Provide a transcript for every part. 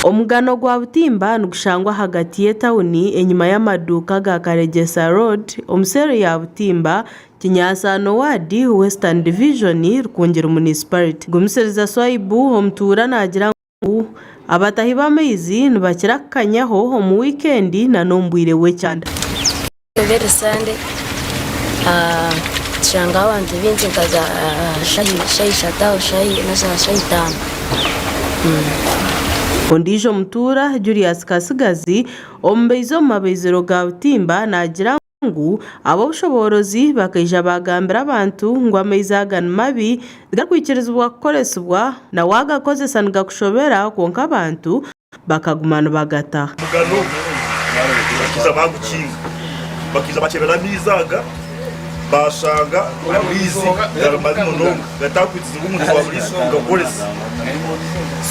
Omugano gwa Butimba nigushangwa ahagati y'etauni enyima y'amaduuka aga Karegyesa Road omu seero ya Butimba, Kinyansano Ward, Western Division, Rukungiri Munisiparite. Gumisiriza Swaibu, omutuura naagira ngu abatahi b'amaizi nibakira kukanyaho omu wiikendi na n'omu bwire bw'ekyanda. Every Sunday tushangaho abantu baingi nka za shaaha ishatu aho na shaaha itaano. Ondiijo mutuura, Julius Kasigazi, omubaizi omu mabaiziro ga Butimba naagira ngu ab'obushoboorozi bakaija baagambira abantu ngu amaizi aga ni mabi tigarikwikirizibwa kukoresibwa na waagakozesa nigakushobera kwonka abantu bakaguma nibagata. Omugano ogu bakaija baagukinga, bakaija baakyebera amaizi aga, baashanga amaizi gari mabi munonga gatakwikirizibwa omuntu wa buriijo kugakoresa.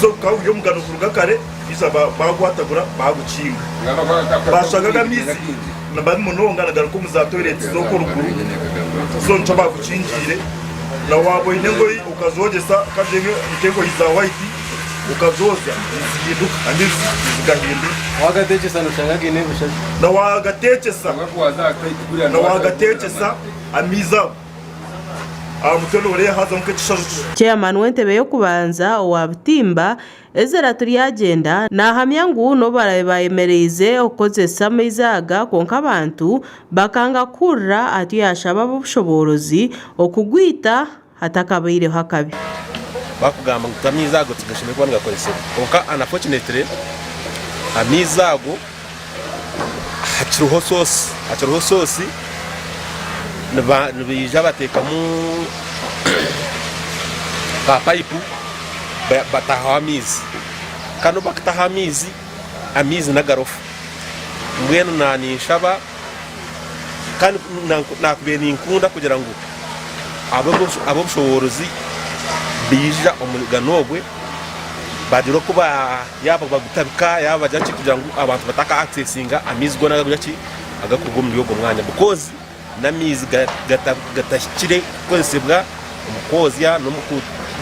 So gukaba guri omugano kuruga kare, baija baagwatagura baagukinga. Baashanga aga amaizi ni mabi munonga nigaruga omu za toilet z'okwo ruguru, so nikyo baagukingiire. Na waaba oine engoyi okazogyesa nk'engoyi za white, Okazooza nizihinduka amaizi nizigahindura. Wagatekyesa noshanga gaine ebishaju. Na wagatekyesa na wagatekyesa amaizi ago aha mutwe noreeba hazamu nk'ekishaju. Chairman w'entebe y'okubanza owa Butimba, Ezra Turyagyenda nahamya ngu n'obu baraabe bayemereize okukozesa amaizi aga kwonka abantu bakanga kuhurira atyo yashaba ab'obushoboorozi okugwita hatakabaireho akabi. Bakugamba ngu amaizi ago tigashemereire kuba nigakoresibwa kwonka unfortunately amaizi ago hakiriho source hakiriho source nibaija bateekamu ka pipe batahaho amaizi kandi obu bakutaho amaizi, amaizi n'agarofa mbwenu naninshaba. Kandi naakubaire ninkunda kugira ngu ab'obushoboorozi baija omu mugano ogwe bagire oku yaaba bagutabika yaaba bagira ki kugira ngu abantu bataka akisesinga amaizi goona agakugira ki agakuruga omuri ogwo mwanya because n'amaizi gatahikire kukozesibwa omu kwozya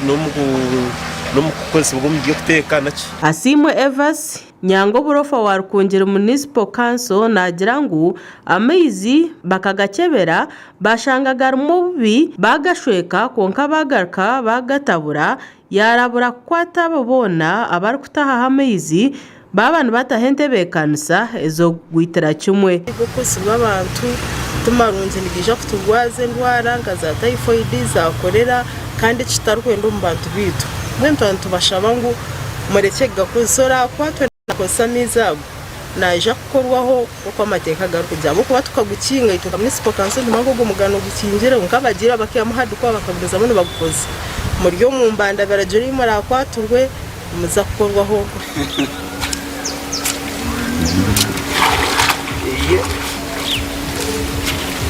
n'omu kukozesibwa omu by'okuteeka naki. Asiimwe Evas, Nyanga oburofa wa Rukungiri Municipal Council naagira ngu amaizi bakagakyebera bashanga garimu obubi baagashweka kwonka baagaruka baagatabura yaarabura kukwata abo boona abarikutahaho amaizi baaba nibataho entebeekanisa ez'okugwitira kimwe. Ag'okukozesibwa abantu ti marungi nigaija kuturwaza endwara nka za typhoid, za cholera kandi eki tutarikwenda omu bantu baitu. Mbwenu twaba nitubashaba ngu murekye kugakozesa oraakwatwe naakozesa amaizi ago naija kukorwaho nk'oku amateeka garikugira ahabw'okuba tukagukinga itwe nka municipal council nitumanya ngu ogwo mugano gukingire kwonka abagiire bakaihamu hardcore bakagumizamu nibagukozesa. Muri omu mbanda biragiro ei muraakwatirwe nimuza kukorwaho.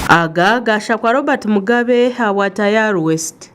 Aga gaashakwa Robert Mugabe ahabwa Tayari West.